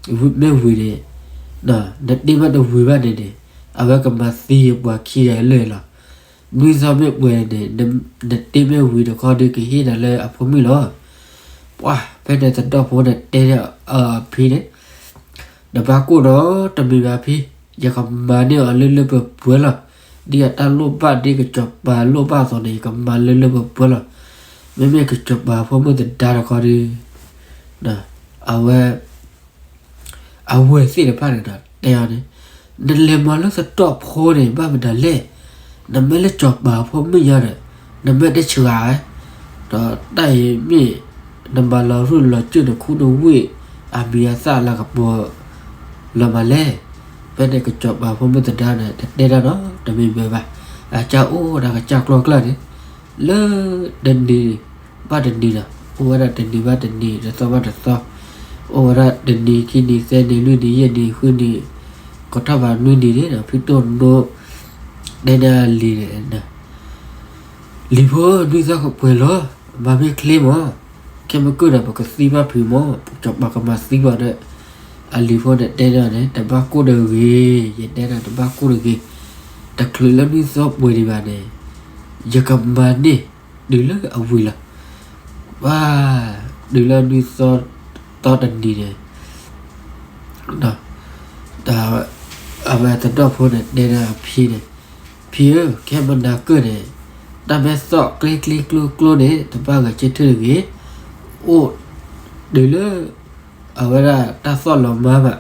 မ့ၢ်ဝံၤန့ၣ် နတ့မ့ၢ်တဝံၤဘၣ်န့ၣ်န့ၣ် အဝဲကမၤသံယပှၤခံဂၤလၢာ်လီၤ. နွံသီမ့ၢ်ပှဲၤန့ၣ် နတ့မ့ၢ်ဝံၤတခီဒီးကဟ့ၣ်နၤလၢအဖိမုၣ်လီၤ. ပှၢ်ဖဲန့ၣ်သဒီၣ်ဖိန့ၣ်တဲန့ၢ်အဖံန့ၣ်, နဘၣ်ကိၢ်ဒီးတမံၤဘၣ်ဖံ, ယကမၤန့ၢ်အီၤလၢလၢပှဲၤပှဲၤလီၤ. ဒ်အတၢ်လိၣ်ဘၣ်ဒ်ကစီၤပၤလိၣ်ဘၣ်အသိးန့ၣ် ယကမၤလၢလၢပှဲၤပှဲၤလီၤ. မ့မ့ၢ်ကစီၤပၤဖိမုၣ်သဒါတခီဒီး အဝဲ အဝဲၢ်သ့ၣ်တဖၣ်န့ၣ်ဒီးတဲအီၤန့ၣ်, နလဲၤမၤလၢသဒီၣ်ဖိန့ၣ် ဘၣ်မနုၤလဲၣ်. နမ့ၢ်လၢစီၤပၤဖိမုၣ်ညါဒီး နမ့ၢ်တဆှးဧါ, ဒီးတၢ်အံၤမ့ၢ် နမၤလီၤရူၢ်လီၤစၢၢ်နခူနဝ့ၢ် အမံၤအသၣ်လၤကပီၤလီၤမးလဲၣ်. ဖဲန့ၣ်ကစီၤပၤဖိမုၣ်သဒါန့ၣ် တတဲတၢ်နီတမံၤမံၤဘၣ်. အကစၢ်အိၣ်ဝဲဒၣ်ကစၢ်ကျီကျၢၢ်န့ၣ် လၢတနံၤဘၣ်တနံၤဒီး အိၣ်ဝဲဒၣ်တနံၤဘၣ်တနံၤ တသီဘၣ်တသီ, အိၣ်ဝဲဒၣ်တနံၤခံနံၤသၢနံၤလွံၢ်နံၤယဲၢ်နံၤဃုနံၤ ကထီၣ်ဘးနွံနံၤန့ၣ်ဒီး ဖံတိၢ်နိ တဲန့ၢ်အလံၤန့ၣ် လံၤဖိ နွံသီကပှဲၤလီၤ, မၤမ့ၢ်ချ့မး, ခဲမုၢ်ကၢၢ်ဒီး ပကသံဘၣ်ဖုးမး, စီၤပၤကမၤသံဘၣ်ဒီး အလံၤဖိန့ၣ်တဲန့ၢ်န့ၣ် တဘၣ်ကိၢ်တဂ့ၤ, ယတဲန့ၣ် တဘၣ်ကိၢ်တဂ့ၤ, တချုးလၢနွံသီပှဲၤဒံးဘၣ်န့ၣ် ယကမၤန့ၢ်တုၤလၢအဝံၤလီၤ. ပှၤ တုၤလၢနွံသီ သီတနံၤန့ၣ် ဒီး အဝဲသဒီၣ်ဖိန့ၣ်တဲန့ၢ်အဖံန့ၣ်, ဖံဧၢ, ခဲမုၢ်နၤကၢၢ်န့ၣ် တၢ်မ့ၢ်သီၣ်ကျ့ကျ့ကျိကျိန့ၣ် တဘၣ်ဂဲၤဆၢထၢၣ်တဂ့ၤ, အိၣ်တုၤလၢ အဝဲဒၣ်တၢ်သီၣ်လီၤမၢ်ဘၣ်,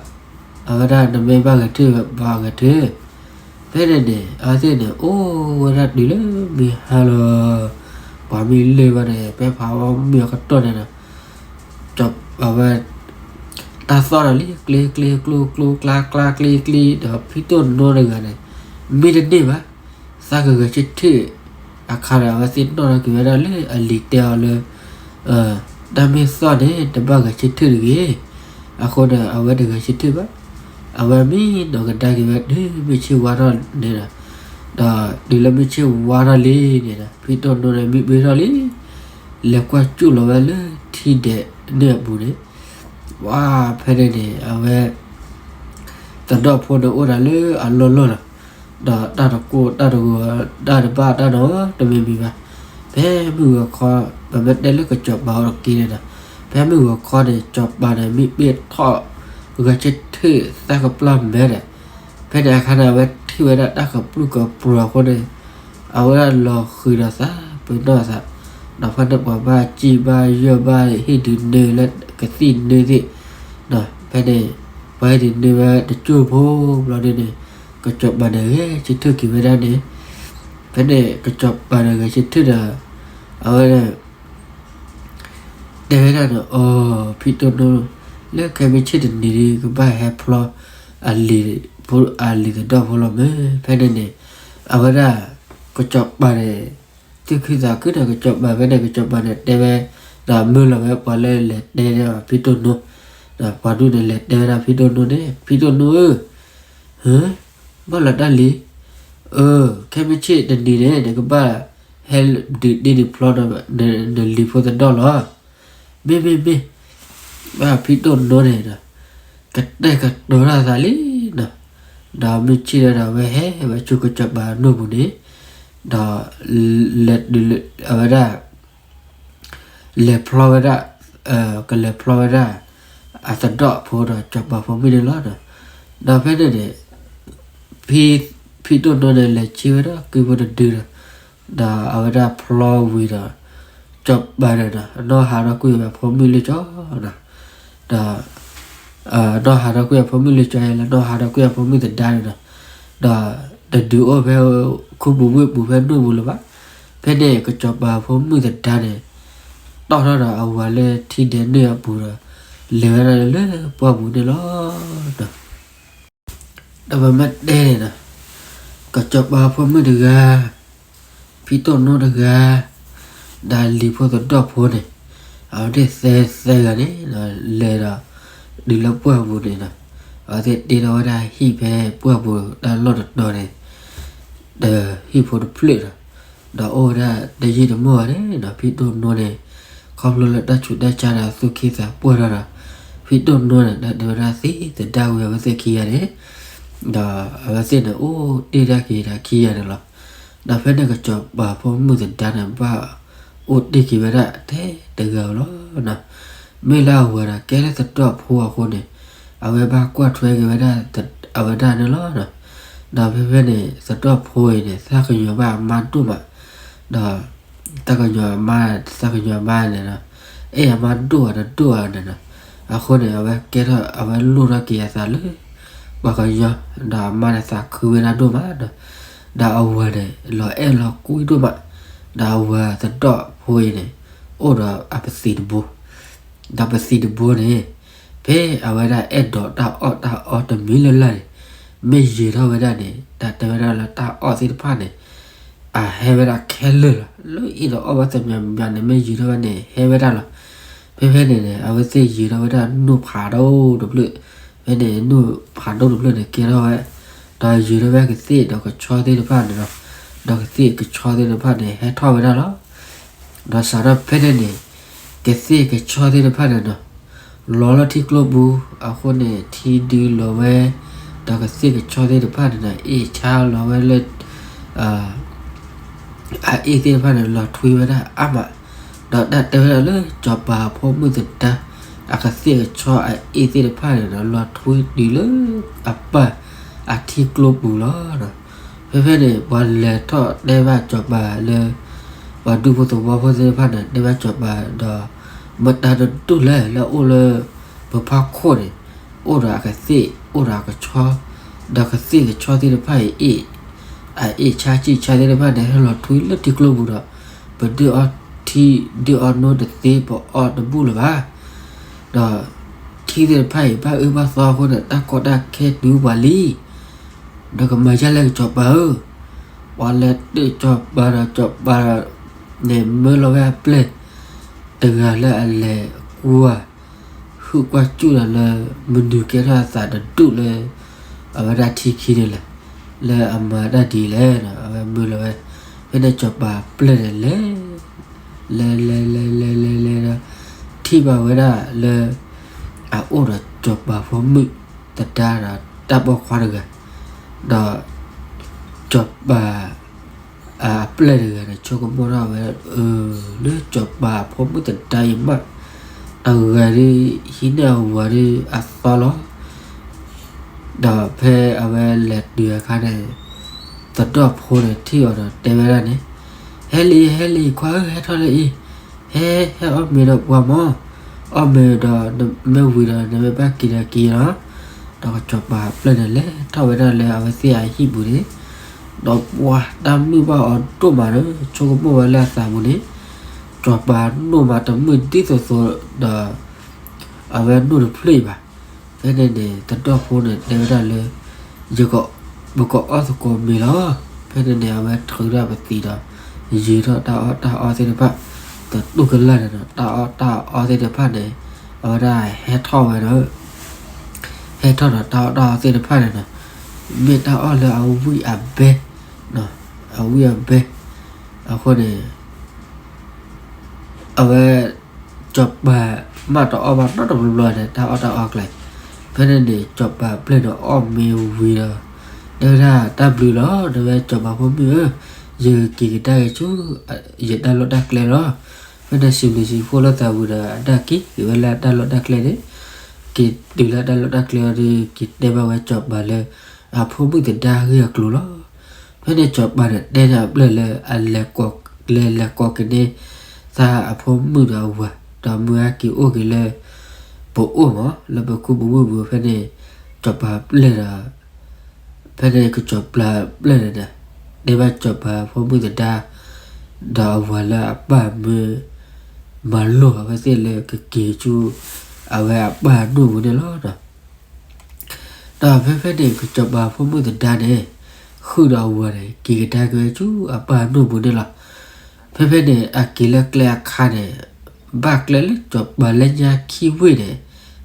အဝဲဒၣ်နမ့ၢ်ဘၣ်ဂဲၤထၢၣ်ဘၣ်ဂဲၤထၢၣ်, ဖဲန့ၣ်န့ၣ် အဝဲသ့ၣ်န့ၣ် အိၣ်ဝဲဒၣ်တုၤလၢမုၢ်ဟါလီၤ, ပှၤမ့ၢ်လၢာ်ဘၣ်န့ၣ် ဖဲဖးဝီမုၢ်အကတီၢ်န့ၣ်ဒီး အဝဲ တၢ်သီၣ်ဒီးလံ ကျ့ကျ့ကျိကျိကျါကျါကျ့ကျ့ ဒီးဖံတိၢ်နိတဂၤန့ၣ် မ့ၢ်တန့ၢ်ဘၣ်, သးကဂဲၤဆၢထၢၣ် အခါဒီး အဝဲသ့ၣ်နီၣ်ထီၣ်က့ၤဝဲဒၣ်လၢအလံၤတဲအီၤလၢ တၢ်မ့ၢ်သီၣ်န့ၣ် တဘၣ်ဂဲၤဆၢထၢၣ်တဂ့ၤ, အဃိဒီး အဝဲတဂဲၤဆၢထၢၣ်ဘၣ်, အဝဲမ့ၢ်နီၢ်ကဒါက့ၤဝဲတုၤမုၢ်ဆ့ၣ်ဝါထီၣ်န့ၣ်ဒီး, ဒီးတုၤလၢမုၢ်ဆ့ၣ်ဝါထီၣ်လံန့ၣ်ဒီး ဖံတိၢ်နိန့ၣ်မံပၢၢ်ထီၣ်လံ, လဲၤကွၢ်ကၠိၣ်လီၤဝဲလၢထံဒဲးန့ၣ်အပူၤန့ၣ်, ဝါ ဖဲန့ၣ်န့ၣ် အဝဲ သဒီၣ်ဖိန့ၣ်အိၣ်ဒၣ်လၢအလီၢ်လီၢ်လီၤ, ဒီးတၢ်တကိၢ်တၢ်တဂီၤ တၢ်တဘၣ်တၢ်နီတမံၤမံၤဘၣ်, ဖဲမုၢ်ဂီၤခီ ပမ့ၢ်တဲလၢကစီၤပၤအီၤတက့ၢ်န့ၣ်ဒီး ဖဲမုၢ်ဂီၤခီန့ၣ် စီၤပၤန့ၣ် မ့ၢ်ပ့ၢ်ထီၣ် ဂဲၤဆၢထၢၣ်သၣ်ကပျၢ်မဲာ်ဒီး, ဖဲန့ၣ်အခါန့ၣ် အဝဲထံၣ်ဝဲဒၣ်တၢ်ကပြုၢ်ကပြီၤအဃိန့ၣ် အဝဲဒၣ်လီၤဃံၤဒီးသးပ့ၤနီၣ်သး, ဒီးဖဲန့ၣ်ပှၤဘၣ်စံၣ်ဘၣ်ယီၢ်ဘၣ် ဟ့ၣ်ဒုးနၢလၢကသံၣ်နၢသ့ၣ်, ဒီးဖဲန့ၣ် ပှၤဟ့ၣ်ဒုးနၢဝဲတကၠိၢ်ဖိဘျီဒ်န့ၣ် ကစီၤပၤန့ၣ်ဂဲၤဆၢထၢၣ်က့ၤဝဲဒၣ်န့ၣ်, ဖဲန့ၣ်ကစီၤပၤန့ၣ်ဂဲၤဆၢထၢၣ်ဒီး အဝဲ တဲဝဲဒၣ်န့ၣ် အိ ဖံတိၢ်နိ လၢခဲမုၢ်ဆ့ၣ်တနံၤဒီး ကဘၣ်ဟဲဖျီ အလံၤသဒီၣ်ဖိလီၤမ့ၢ် ဖဲန့ၣ်န့ၣ် အဝဲဒၣ် ကစီၤပၤန့ၣ် သူၣ်ခုသးခုဒီးကစီၤပၤဖဲန့ၣ် ကစီၤပၤန့ၣ်တဲဝဲ ဒီးမၢလီၤဝဲပှၤလၢလဲၤတဲန့ၢ်ဖံတိၢ်နိ ဒီးပှၤဒူၣ်န့ၣ်လဲၤတဲဝဲဒၣ်ဖံတိၢ်နိန့ၣ် ဖံတိၢ်နိဧၢ ဟၢ ဘၣ်လီၤတၢ်လံ, အၢ ခဲမုၢ်ဆ့ၣ်တနံၤန့ၣ် နကဘၣ်ဟဲဒုးဒ့ဒုးဖျီဒီး နလံၤဖိသဒီၣ်လီၤ. မ့ၢ်မ့ၢ်မ့ၢ်, ဘၣ်ဖံတိၢ်နိန့ၣ်ဒီး ကတဲာ်ကတီၤတၢ်သးလံနီၤ, ဒီးမုၢ်ဆ့ၣ်ဒီး အဝဲဟဲဝဲဆူကစီၤပၤအနိၣ်ပူၤန့ၣ်, ဒီး အဝဲဒၣ် လဲၤဖျီဝဲဒၣ်, ကလဲၤဖျီဝဲဒၣ် အသဒီၣ်ဖိဒီးစီၤပၤဖိမုၣ်န့ၣ်လီၤ. ဒီးဖဲန့ၣ်န့ၣ် ဖံတိၢ်နိန့ၣ် လဲၤဆံဝဲဒၣ်ကုဖိတဒုဒီး, ဒီးအဝဲဒၣ်ဖျီဝံၤဒီး စီၤပၤန့ၣ်ဒီး နီၢ်ဟးထီၣ်ကွံာ်ဝဲဖိမုၣ်လၢကၠီဒီး, ဒီး နီၢ်ဟးထီၣ်ကွံာ်အဖိမုၣ်လၢကၠီယဲလၢ နီၢ်ဟးထီၣ်ကွံာ်အဖိမုၣ်သဒါန့ၣ်ဒီး, ဒီးတဒုးအိၣ်ဖဲခူပူၤဝ့ၢ်ပူၤဖဲနိၣ်ပူၤလၢၤဘၣ်. ဖဲန့ၣ် ကစီၤပၤဖိမုၣ်သဒါန့ၣ် တီၣ်ထီၣ်ဒီးအဝၤလၢထံဒဲးန့ၣ်အပူၤဒီး လဲၤဝဲဒၣ်လၢပှၢ်ပူၤန့ၣ်လီၤ. ဒီးပမ့ၢ်တဲန့ၣ်ဒီး ကစီၤပၤဖိမုၣ်တဂၤ ဖံတိၢ်နိတဂၤ ဒီးလံၤဖိသဒီၣ်ဖိန့ၣ် အဝဲသ့ၣ်သၢဂၤန့ၣ် လဲၤဒီး တုၤလၢပှၢ်ပူၤန့ၣ်ဒီး အဝဲသ့ၣ်တ့ထီၣ်ဝဲဒၣ်ဟံၣ်ဖဲပှၢ်ပူၤတၢ်လီၢ်တတီၤန့ၣ် ဒီးဟံၣ်ဖိတဖျၢၣ်ဒီး ဒီးအိၣ်ဝဲဒၣ်တယံာ်တမီၢ်ဘၣ်န့ၣ်ဒီး ဖံတိၢ်နိန့ၣ် ခီဖျိလၢတၢ်ဆူးတၢ်ဆါဒီးသူၣ်က့သးပှၢ်ထီၣ်ဒီး ဖံတိၢ်နိန့ၣ် ဒီးတဲဝဲဒၣ်သံသဒၣ်ဝဲအဝဲသ့ၣ်ခံဂၤန့ၣ် ဒီးအဝဲသ့ၣ်န့ၣ် အိၣ်တ့ၢ်တၢ်က့ၤဒီးခံဂၤန့ၣ်လီၤ. ဒီးဖဲန့ၣ်ကစီၤပၤဖိမုၣ်သဒါန့ၣ် ဘၣ်အိၣ်တ့ၢ်က့ၤဝဲဒၣ်ထဲတဂၤဧိၤလီၤ. မ့ၢ်လၢအဝၤဒီးကဲလၢသဒီၣ်ဖိအဃိန့ၣ် အဝဲဘၣ်ကွၢ်ထွဲက့ၤဝဲဒၣ် အဝဲဒၣ်န့ၣ်လီၤ. ဒီးဖဲဖဲန့ၣ် သဒီၣ်ဖိအံၤန့ၣ် သးကညီၤဘၣ်အမါဒိၣ်မး ဒီး သးကညီၤအမါ သးကညီၤအမါန့ၣ်ဒီး အဲၣ်အမါဒိၣ်အတဒိၣ်ဧါန့ၣ်ဒီး အဃိန့ၣ် အဝဲကဲထီၣ် အဝဲလိၣ်ထီၣ်က့ၤအသးလၢ ပှၤကညီ ဒီးအမါန့ၣ်သးခုဝဲဒၣ်ဒိၣ်မးဒီး ဒီးအဝၤန့ၣ် လီၤအဲၣ်လီၤကွံဒိၣ်မး ဒီးအဝၤသဒီၣ်ဖိအံၤန့ၣ် အိၣ်ဒီးအပသံးတဘိ ဒီးပသံးတဘိန့ၣ် ဖဲအဝဲဒၣ်အဲၣ်ဒိးတၢ်အီၣ်တၢ်အီတမံၤလၢ်လၢ်န့ၣ် မ့ၢ်ယံာ်ထီၣ်ဝဲဒၣ်န့ၣ် တၢ်တဲဝဲဒၣ်လၢတၢ်အီၣ်သ့ၣ်တဖၣ်န့ၣ် အဟဲဝဲဒၣ်ခဲလၢာ်လီၤ. လၢအ့ၣ်ဒီးအီၣ်ဘၣ်သ့ၣ်မံၤမံၤန့ၣ် မ့ၢ်ယံာ်ထီၣ်ဝဲန့ၣ် ဟဲဝဲဒၣ်လီၤ. ဖဲဖဲန့ၣ်န့ၣ် အဝဲသ့ၣ်ယံာ်ထီၣ်ဝဲဒၣ်နိၣ်ဖးဒိၣ်တဖျၢၣ်, ဖဲန့ၣ်နိၣ်ဖးဒိၣ်တဖျၢၣ်န့ၣ် ကဲထီၣ်ဝဲ, ဒီးယံာ်ထီၣ်ဝဲကသ့ၣ်ဒီးကဆီသ့ၣ်တဖၣ်န့ၣ်လီၤ. ဒီးကသ့ၣ်ကဆီသ့ၣ်တဖၣ်န့ၣ် ဟဲထီၣ်ဝဲဒၣ်လီၤ. ဒီးစးထီၣ်ဖဲန့ၣ်န့ၣ် ကသ့ၣ်ကဆီသ့ၣ်တဖၣ်န့ၣ်ဒီး လီၤလၢထံကျိပူၤအဃိန့ၣ် ထံဒုးလီၤဝဲ, ဒီးကသ့ၣ်ကဆီသ့ၣ်တဖၣ်န့ၣ်ဒီး အ့ၣ်ဆါလီၤဝဲလၢ အအ့ၣ်သ့ၣ်တဖၣ်န့ၣ် လီၤထွံဝဲဒၣ်အါမး, ဒီးတၢ်တဲဝဲဒၣ်လၢ စီၤပၤအဖိမုၣ်သဒါ အကသ့ၣ်ကဆီအအ့ၣ်သ့ၣ်တဖၣ်န့ၣ်ဒီး လီၤထွံတုၤလၢအပၢ်အထံကျိပူၤလီၤ. ဖဲဖဲန့ၣ် ပှၤလဲၤထီၣ်တဲဘၣ်စီၤပၤလၢ ပှၤဒူဖိသဝီဖိသ့ၣ်တဖၣ်န့ၣ် တဲဘၣ်စီၤပၤဒီး မတၤတဒူၣ်လဲၣ် လၢအအိၣ်လၢပဖီခိၣ်န့ၣ် အိၣ်ဒီးအကသ့ၣ် အိၣ်ဒီးအကဆီ, ဒီးကသ့ၣ်ကဆီသ့ၣ်တဖၣ်အံၤ အအ့ၣ်ဆါစံၣ်ဆါသ့ၣ်တဖၣ်န့ၣ် ဟဲလီၤထွံလၢထံကျိပူၤဒီး ပဒုးအီထံ ဒုးအီနိတသ့ ပအီတဘူၣ်လၢၤဘၣ်. ဒီးထံသ့ၣ်တဖၣ်အံၤ ဘၣ်အၢဘၣ်သီအဃိန့ၣ် တၢ်ကီတၢ်ခဲတုၤပှၤလံ. ဒီးကမၤဒ်လဲၣ်ကစီၤပၤဧၢ, ပှၤလဲၤတ့ၢ်စီၤပၤဒီးစီၤပၤန့ၣ် မၢလီၤဝဲအပျဲၢ်တဂၤလၢအလဲၤကွၢ် ဟုၣ်ကွၢ်စူၣ်ဒီးလၢ မနုၤကဲထီၣ်အသးတဒူၣ်လၢ အဝဲဒၣ်ထံခံန့ၣ်လဲၣ်, လၢအမၤတၢ်ဒ်လဲၣ်ဒီး အဝဲမၢလီၤဝဲ, ဖဲန့ၣ်စီၤပၤပျဲၢ်န့ၣ်လဲၤ လဲၤလဲၤလဲၤလဲၤလဲၤလဲၤဒီး ထံၣ်ဘၣ်ဝဲဒၣ်လၢ အအိၣ်ဒီးစီၤပၤဖိမုၣ်သဒါဒီးတၢ်ပိာ်ခွါတဂၤ, ဒီးစီၤပၤ အပျဲၢ်တဂၤန့ၣ် ဆိကမိၣ်ထီၣ်ဝဲ လၢစီၤပၤအဖိမုၣ်သဒါအံၤမး တဂၤဒီး ဟံးန့ၢ်အဝၤဒီးအသီလီၤ. ဒီးဖဲအဝဲလဲၤတုၤအခါန့ၣ် သဒီၣ်ဖိန့ၣ်ထံၣ်အီၤဒီးတဲဝဲဒၣ်န့ၣ်, ဟဲလံ ဟဲလံ ခွါဧၢ ဟဲထီၣ်လၢအံၤ, ဟဲ ဟဲအီၣ်မ့ၤဒီးပှၤမၢ်, အီၣ်မ့ၤဒီးနမ့ၢ်ဝံၤဒီး နမ့ၢ်ဘၣ်က့ၤဒီးက့ၤလီၤ. ဒီးစီၤပၤပျဲၢ်န့ၣ်လဲၤထီၣ်ဝဲဒၣ်လၢအဝဲသ့ၣ်အဟံၣ်ပူၤန့ၣ်, ဒီးပှၤတၢ်မုာ်ဘၣ်အီၤဒိၣ်မးဒီး ဆိကမိၣ်ဝဲလၢအသးပူၤန့ၣ် စီၤပၤနိၣ်မးတမုာ်ဒ်သိးသိးဒီး အဝဲနိၣ်တဖျၢၣ်အံၤဘၣ်. ဖဲန့ၣ်န့ၣ် သဒီၣ်ဖိန့ၣ်တဲဝဲဒၣ်လၢ ယက ပကအီၣ်သကိးမ့ၤလီၤ. ဖဲန့ၣ်န့ၣ် အဝဲထုးထီၣ်ပသံးဒီး ယံာ်ထီၣ်တၢ်အီၣ်တၢ်အီသ့ၣ်တဖၣ် သတူၢ်ကလာ်န့ၣ်ဒီး တၢ်အီၣ်တၢ်အီသ့ၣ်တဖၣ်န့ၣ် အဝဲဒၣ်ဟဲထီၣ်ဝဲဒီး ဟဲထီၣ်ဒီးတၢ်အီၣ်တၢ်အီသ့ၣ်တဖၣ်န့ၣ်ဒီး မ့ၢ်တၢ်အီၣ်လၢအဝံၣ်အဘဲ, အဝံၣ်အဘဲ, အဃိန့ၣ် အဝဲ စီၤပၤမးတအီၣ်ဘၣ်နီတဘျီဘျီန့ၣ် တၢ်အီၣ်တၢ်အီကျဲ, ဖဲန့ၣ်န့ၣ် စီၤပၤပျဲၢ်န့ၣ်အီၣ်မ့ၤဝံၤဒီး တဲဝဲဒၣ်တၢ်ဘျုးလီၤ တဲဝဲစီၤပၤဖိမုၣ်ဧၢ, ယက့ၤကဒါက့ၤဆူ ယတၢ်လီၢ်တၢ်ကျဲလီၤ. ဖဲန့ၣ်စံးဘျုးစံးဖှိၣ်လိာ်သးဝံၤဒီး အတၢ်က့ၤက့ၤဝဲလၢတၢ်လီၢ်တၢ်ကျဲန့ၣ်, က့ၤတုၤလၢတၢ်လီၢ်တၢ်ကျဲဒီး က့ၤတဲဘၣ်ဝဲစီၤပၤလၢ အဖိမုၣ်သဒါဂ့ၢ်အကျိၤလီၤ. ဖဲန့ၣ်စီၤပၤန့ၣ်တဲန့ၢ်အပျဲၢ်လၢ အလဲၤလဲၤကိးကန့ၢ် သးအဖိမုၣ်ဒီးအဝၤ ဒီးမုၢ်အါက့ၤအိၣ်က့ၤလၢ ပအိၣ်မး လၢပခူပဝ့ၢ်ပူၤ ဖဲန့ၣ် စီၤပၤပျဲၢ်ဒီး ဖဲန့ၣ်ကစီၤပၤပျဲၢ်န့ၣ်ဒီး တဲဘၣ်စီၤပၤဖိမုၣ်သဒါ ဒီးအဝၤလၢအပၢ်မၢ မၤလိာ်အဝဲသ့ၣ်လၢကက့ၤဆူ အဝဲအပၢ်အနိၣ်ပူၤန့ၣ်လီၤ. ဒီးဖဲဖဲန့ၣ် ကစီၤပၤဖိမုၣ်သဒါန့ၣ် ဃုာ်ဒီးအဝၤန့ၣ် က့ၤကဒါက့ၤဝဲဆူအပၢ်အနိၣ်ပူၤန့ၣ်လီၤ. ဖဲဖဲန့ၣ် အက့ၤလၢကျဲအခါန့ၣ် ဘၣ်ကျဲလၢစီၤပၤလၢညါခံဝ့ၢ်န့ၣ်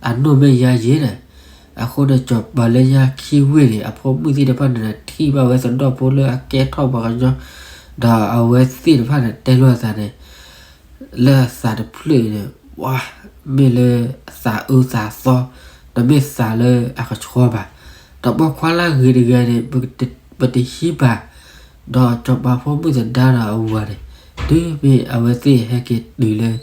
အနိၣ်မ့ၢ်ယါယဲၢ်န့ၣ်, အဃိန့ၣ် စီၤပၤလၢညါခံဝ့ၢ်န့ၣ် အဖိမုၣ်သ့ၣ်တဖၣ်န့ၣ် ထံၣ်ဘၣ်ဝဲသဒီၣ်ဖိလၢအကဲထီၣ်ပှၤကညီ ဒီးအဝဲသ့ၣ်တဖၣ်န့ၣ် တဲလိာ်အသးန့ၣ် လၢအသးတဖျၢၣ်အံၤန့ၣ် ပှၤ မ့ၢ်လၢအသးအၢသးသီ တမ့ၢ်သးလၢအကဆှီဘၣ်. ဒီးပိာ်ခွါလၢအဂ့ၤတဂၤန့ၣ် ပတဟံးဘၣ် ဒီးစီၤပၤဖိမုၣ်သဒါဒီးအဝၤန့ၣ် တုၤမ့ၢ်အဝဲသ့ၣ်ဟဲက့ၤတုၤလၢ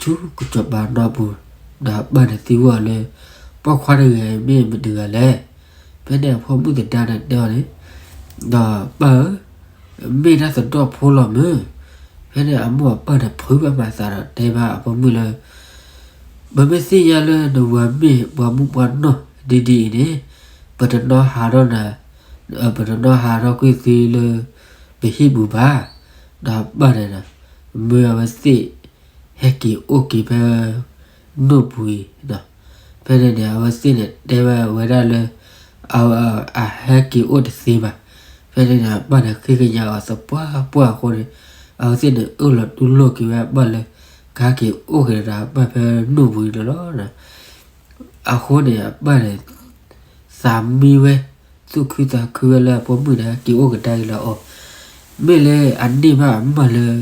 ဆူကစီၤပၤနီၢ်ပူၤ ဒီးအပၢ်န့ၣ်သံကွၢ်အီၤလၢ ပိာ်ခွါတဂၤအံၤမ့ၢ်မတၤတဂၤလဲၣ်. ဖဲန့ၣ်အဖိမုၣ်သဒါန့ၣ်တဲအီၤန့ၣ် ဒီးပၢ်ဧၢ မ့ၢ်ဒၣ်သဒီၣ်ဖိလီၤမၢ်. ဖဲန့ၣ်အမိၢ်အပၢ်န့ၣ်ဖုးဘၣ်မၤသးဒီးတဲဘၣ်အဖိမုၣ်လၢ ပမ့ၢ်သ့ၣ်ညါလၢနဝၤမ့ၢ်ပှၤမူပှၤနီၢ်ဒ်ဒ်အံၤန့ၣ် ပတနီၣ်ဟးထီၣ်နၤ ပတနီၣ်ဟးထီၣ်ကွံာ်သုလၢ ပဟံၣ်ပူၤဘၣ်. ဒီးပၢ်န့ၣ်ဒီး မၢအဝဲသ့ၣ် ဟဲက့ၤအိၣ်က့ၤဖဲ နိၣ်ပူၤအံၤဒီး ဖဲန့ၣ်န့ၣ် အဝဲသ့ၣ်န့ၣ်တဲဝဲဝဲဒၣ်လၢ အဝဲအဟဲက့ၤအိၣ်တသ့ဘၣ်. ဖဲန့ၣ်န့ၣ် အပၢ်န့ၣ်ဃ့ကညးအီၤသပှၢ်ပှၢ်အဃိန့ၣ်, အဝဲသ့ၣ်န့ၣ်အၢၣ်လီၤတူၢ်လိာ်က့ၤဝဲအပၢ်လၢ ကဟဲက့ၤအိၣ်က့ၤဒီးအပၢ်ဖဲနူၢ်ပူၤန့ၣ်လီၤ. အဃိန့ၣ် အပၢ်န့ၣ် သးမံဝဲ, သူၣ်ခုသးခုဝဲလၢအဖိမုၣ်န့ၣ် ဟဲက့ၤအိၣ်ကဒါက့ၤလၢအအိၣ်, မ့ၢ်လၢအန့ၢ်ဘၣ်အမၢ်လၢ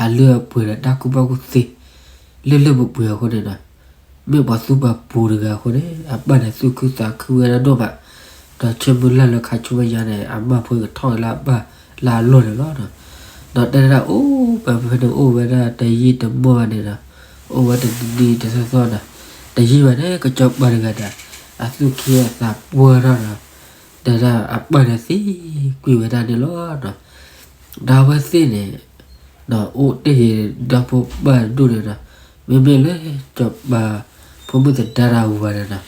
အလုၢ်အပှ့ၤဒီးတၢ်ကူၣ်ဘၣ်ကူၣ်သ့ လၢလၢပှဲၤပှဲၤအဃိန့ၣ်ဒီး မ့ၢ်ပှၤသူပှၤပူၤတဂၤအဃိန့ၣ် အပၢ်န့ၣ် သူၣ်ခုသးခုဝဲဒၣ်ဒိၣ်မး, ဒီးဆၢမုၢ်လၢ်လၢခါဆူမဲာ်ညါန့ၣ် အမၢ်ဖိကထီၣ်က့ၤလၢအပၢ်လၢအလီၢ်န့ၣ်လီၤ. ဒီးတဲဒၣ်အိၣ်ပဖဲန့ၣ်အိၣ်ဝဲဒၣ်တယံာ်တမီၢ်ဘၣ်န့ၣ်ဒီး အိၣ်ဝဲတနံၤတသီသီဒီး တယံာ်ဘၣ်န့ၣ် ကစီၤပၤတဂၤဒီး အသူၣ်က့ၣ်အသးပှၢ်ထီၣ်ဒီး တဲဒၣ်အပၢ်န့ၣ်သံကွံာ်ဝဲဒၣ်န့ၣ်လီၤ. ဒီးအဝဲသ့ၣ်န့ၣ် ဒီးအိၣ်တ့ၢ်က့ၤဒီဖိပၢ်တဒူၣ်န့ၣ်ဒီး မ့မ့ၢ်လၢစီၤပၤဖိမုၣ်သဒါတၢ်ဝၤန့ၣ်ဒီး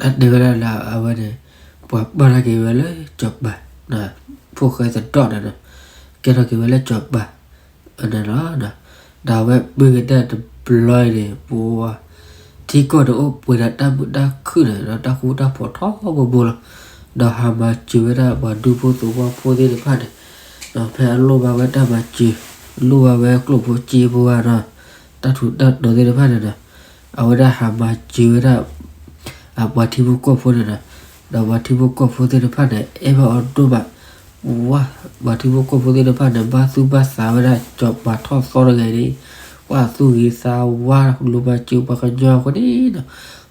တၢ်တဲဝဲဒၣ်လၢအဝဲန့ၣ် ပှၤပာ်ထီၣ်က့ၤဝဲလၢစီၤပၤ ဖိၣ်ဃဲသဒီၣ်န့ၣ်ဒီး ကဲထီၣ်က့ၤဝဲလၢစီၤပၤန့ၣ်လီၤ. ဒီးအဝဲပှ့ၤကဒါတဘျီအံၤန့ၣ် ပဝဲ ထံကီၢ်န့ၣ်အိၣ်ပှဲၤဒီးတၢ်မုာ်တၢ်ခုၣ်န့ၣ်ဒီး တၢ်ဃူတၢ်ဖိးထီဘိဘိလီၤ. ဒီးဟးမၤစၢၤဝဲဒၣ်ပှၤဒူဖိသဝီဖိသ့ၣ်တဖၣ်န့ၣ် ဒီးဖဲအလိၣ်ဘၣ်ဝဲတၢ်မၤစၢၤ လိၣ်ဘၣ်ဝဲကျိၣ်ဖိစ့ဖိဧါဒီး တၢ်ထူးတၢ်တီၤသ့ၣ်တဖၣ်န့ၣ်ဒီး အဝဲဒၣ်ဟးမၤစၢၤဝဲဒၣ် အပှၤထံဖိကီၢ်ဖိန့ၣ်ဒီး ဒီးပှၤထံဖိကီၢ်ဖိသ့ၣ်တဖၣ်န့ၣ် အဲၣ်ဘၣ်အီၤဒိၣ်မး, ဝါ ပှၤထံဖိကီၢ်ဖိသ့ၣ်တဖၣ်န့ၣ် ဘၣ်သူၣ်ဘၣ်သးဝဲဒၣ်စီၤပၤထီၣ်သီတဂၤအံၤန့ၣ် ပှၤသူၣ်ဂ့ၤသးဝါ လိၣ်ဘၣ်စၢၤပှၤကညီအဃိန့ၣ်ဒီး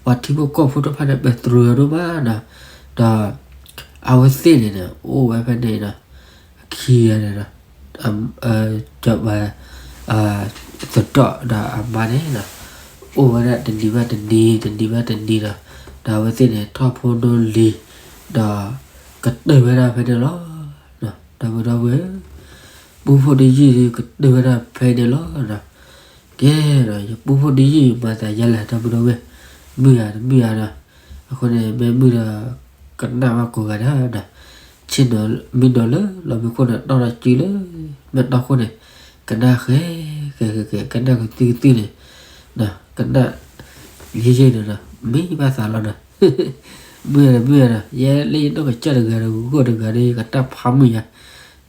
ပှၤထံဖိကီၢ်ဖိတဖၣ်န့ၣ် ပဲတြၢၤအီၤဒိၣ်မးဒီး ဒီး အဝဲသ့ၣ်န့ၣ်ဒီး အိၣ်ဝဲဖဲန့ၣ်ဒီး ခံဂၤန့ၣ်ဒီး စီၤပၤ သဒီၣ်ဒီးအမါန့ၣ်ဒီး အိၣ်ဝဲဒၣ်တနံၤဘၣ်တနံၤ တနံၤဘၣ်တနံၤဒီး ဒီးအဝဲသ့ၣ်န့ၣ် ထီၣ်ဖိနီၢ်လံၤ ဒီး ကတၢၢ်ဝဲဒၣ်ဖဲန့ၣ်လီၤ. ဒီပုၢ်ဒီဝဲၢ် ပူဖိတယုၢ်ဒီး ကတၢၢ်ဝဲဒၣ်ဖဲန့ၣ်လီၤ. ကဲဒီး ယပူဖိတယုၢ်မၤသးယဲလဲၣ် ဒီပုၢ်ဒီဝဲၢ် မုာ်ဧါတမုာ်ဧါဒီး အဃိန့ၣ် မ့ၢ်မုာ်ဒီး ကနၣ်ဘၣ်ကိးဂၤဒဲးဒီး ဆ့ၣ်နီၤ မ့ၢ်နီၤလၢလီၢ်မံခိၣ်န့ၣ် တီၢ်ထီၣ်စုလၢ မ့ၢ်တီၢ်ခိၣ်န့ၣ် ကနၣ်ဃဲ ဃဲ ဃဲ ဃဲ ကနၣ်ကသုၣ်ကသုၣ်န့ၣ် ကနၣ် ယဲၢ်ယဲၢ်န့ၣ်ဒီး မံဘၣ်သးလီၤဒီး မုာ်ဒီးမုာ်ဒီး ယဲလၢယနီၢ်ကစၢ်တဂၤဒီး ဂီၢ်တဂၤဒီး ယကတၢ်ဖးမုာ်ယၤ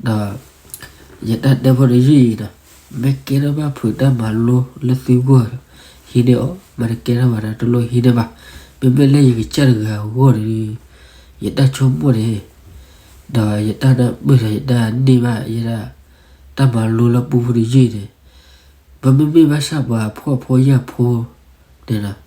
ဒီး ယတၢ်တဲဖိတယုၢ်အံၤဒီး မ့ၢ်ကဲထီၣ်ဘၣ်ဖုးတၢ်မၤလိလၢသုဂီၢ် ဟံးန့ၢ်အီၤ မ့ၢ်တကဲထီၣ်ဘၣ်ဒီး တလိၣ်ဟံးန့ၢ်ဘၣ်. မ့မ့ၢ်လၢယကစၢ်တဂၤအဂီၢ်ဒီး ယတၢ်ဆိကမိၣ်န့ၣ် ဒီးယတၢ်နၢ်ပၢၢ်ဒီးယတၢ်န့ၢ်ဘၣ်ယဲဒၣ် တၢ်မၤလိလၢပူဖိတယုၢ်န့ၣ် ပမ့မ့ၢ်ဘၣ်ဆၣ်ပှၤဖှီၣ်ဖိယာ်ဖိန့ၣ်ဒီး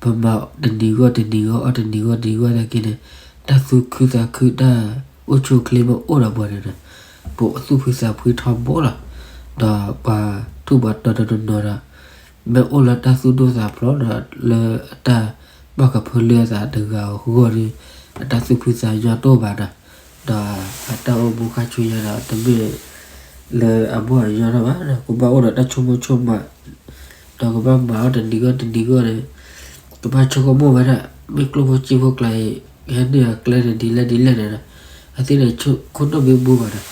ပမၤတနံၤဂီၢ်တနံၤဂီၢ် အီၣ်တနံၤဂီၢ်တနံၤဂီၢ်နာ်က့န့ၣ် တၢ်သူၣ်ခုသးခု တၢ်အိၣ်ဆူၣ်အိၣ်ချ့မ့ၢ်အိၣ်ဒီးပှၤန့ၣ်ဒီး ပသူၣ်ဖှံသးဖှံထီဘိလီၤ. ဒီးပှၤထူးပှၤတီၤတနီၤနီၤဒီး မ့ၢ်အိၣ်လၢတၢ်သူၣ်ဒိၣ်သးဖျိးဒီး လၢအတၢ်ဘၣ်ကဖၢလၢအသးတဂၤအဂီၢ်ဒီး အတၢ်သူၣ်ဖှံသးညီတအိၣ်ဘၣ်ဒီး ဒီးအတၢ်အိၣ်မူခါဆူညါဒီး တမ့ၢ်လၢအဘီၣ်အညီထီၣ်ဘၣ်ဒီး ကဘၣ်အိၣ်ဒီးတၢ်ဆိကမိၣ်ဆိကမး ဒီးကဘၣ်မၤအီၣ်တနံၤဂီၢ်တနံၤဂီၢ်န့ၣ် ကဘၣ်ဆိကမိၣ်ဝဲဒၣ် မ့ၢ်ကျိၣ်ဖိစ့ဖိကျါအံၤ ဟဲနုာ်အကျဲန့ၣ်ဒ်လဲၣ်ဒ်လဲၣ်န့ၣ်ဒီး အသ့ၣ်န့ၣ် ဆိကမိၣ်တမ့ၢ်ဘူၣ်ဘၣ်ဒီး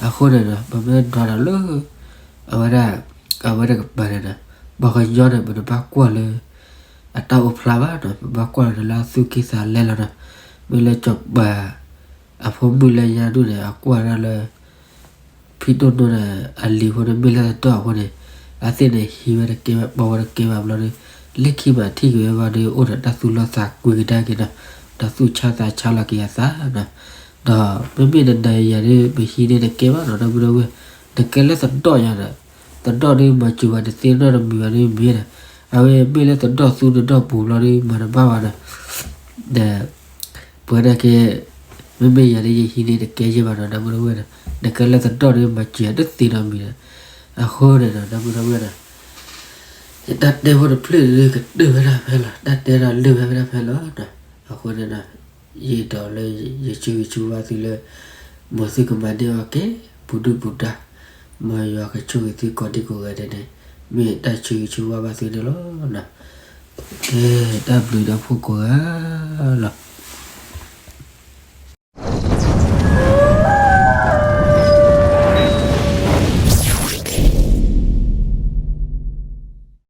အဃိန့ၣ်ဒီး ပမ့ၢ်ဒွးဒီးလၢ အဝဲဒၣ် အဝဲတကပၤန့ၣ်ဒီး ပှၤကညီန့ၣ် ပတဘၣ်ကွၢ်လၢ အတၢ်အိၣ်ဖျါဘၣ်ဒီး ပဘၣ်ကွၢ်လၢလၢအသူၣ်ကံၢ်သးလဲလီၤဒီး မ့ၢ်လၢစီၤပၤ အဖိမုၣ်လၢညါဒူၣ်န့ၣ် အကွၢ်ဒၣ်လၢ ဖံတိၢ်နိန့ၣ် အလံၤအဃိန့ၣ် မ့ၢ်လၢသဒီၣ်အဃိန့ၣ် အသ့ၣ်န့ၣ်ဟံးဝဲတကဲဘၣ် ပီဝဲတကဲဘၣ်ဘျီဒီး လၢခံမးထံၣ်က့ၤဝဲဘၣ်ဒီး အိၣ်ဒီးတၢ်သူၣ်လီသးကွံကဒါက့ၤဒီး ဒီးသူၣ်ဆါသးဆါလီၤက့ၤအသးဒီး ဒီးမ့မ့ၢ်နနၤယၤဒီး ပဟံးန့ၢ်တကဲဘၣ်နီၤ ဒီပုၢ်ဒီဝဲၢ် နကဲလၢသဒီၣ်ညါဒီး သဒီၣ်ဒီးမၤစၢၤဝဲတသ့နီတမံၤဘၣ်ဒီးမ့ၢ်ဒီး အဝဲမ့ၢ်လၢသဒီၣ်သူသဒီၣ်ပူၤဘျီဒီး မၤတဘၣ်ဘၣ်ဒီး ဒီး ပဝဲဒၣ်က့ မ့မ့ၢ်ယၤဒီး ယဟံးန့ၢ်တကဲယဲၢ်ဘၣ်နီၤ ဒီပုၢ်ဒီဝဲၢ်ဒီး နကဲလၢသဒီၣ်ဒီးမၤစၢၤတသ့နီတမံၤဒီး အဃိန့ၣ်ဒီး ဒီပုၢ်ဒီဝဲၢ်ဒီး ယတၢ်တဲဖိတဖျၢၣ်ဒီး ကတၢၢ်ဝဲဒၣ်ဖဲလီၤ တၢ်တဲဒၣ်လၢာ်ဝဲဒၣ်ဖဲလီၤနီၤ အဃိန့ၣ်ဒီး ယအဲၣ်ဒိးလၢယဆၢဂ့ၤဆၢဝါသုလၢ မ်သုကမၤန့ၢ်အီၣ်က့ၤ ပူၤဒုၣ်ပူၤဒါ မ်ယွၤကဆိၣ်ဂ့ၤသုကိးဒံကိးဂၤဒဲးန့ၣ် မ့ၢ်တၢ်ဆၢဂ့ၤဆၢဝါဘၣ်သုန့ၣ်လီၤ. ကဲ တၢ်ဘျုးဒီးဖိကိးဂၤလီၤ.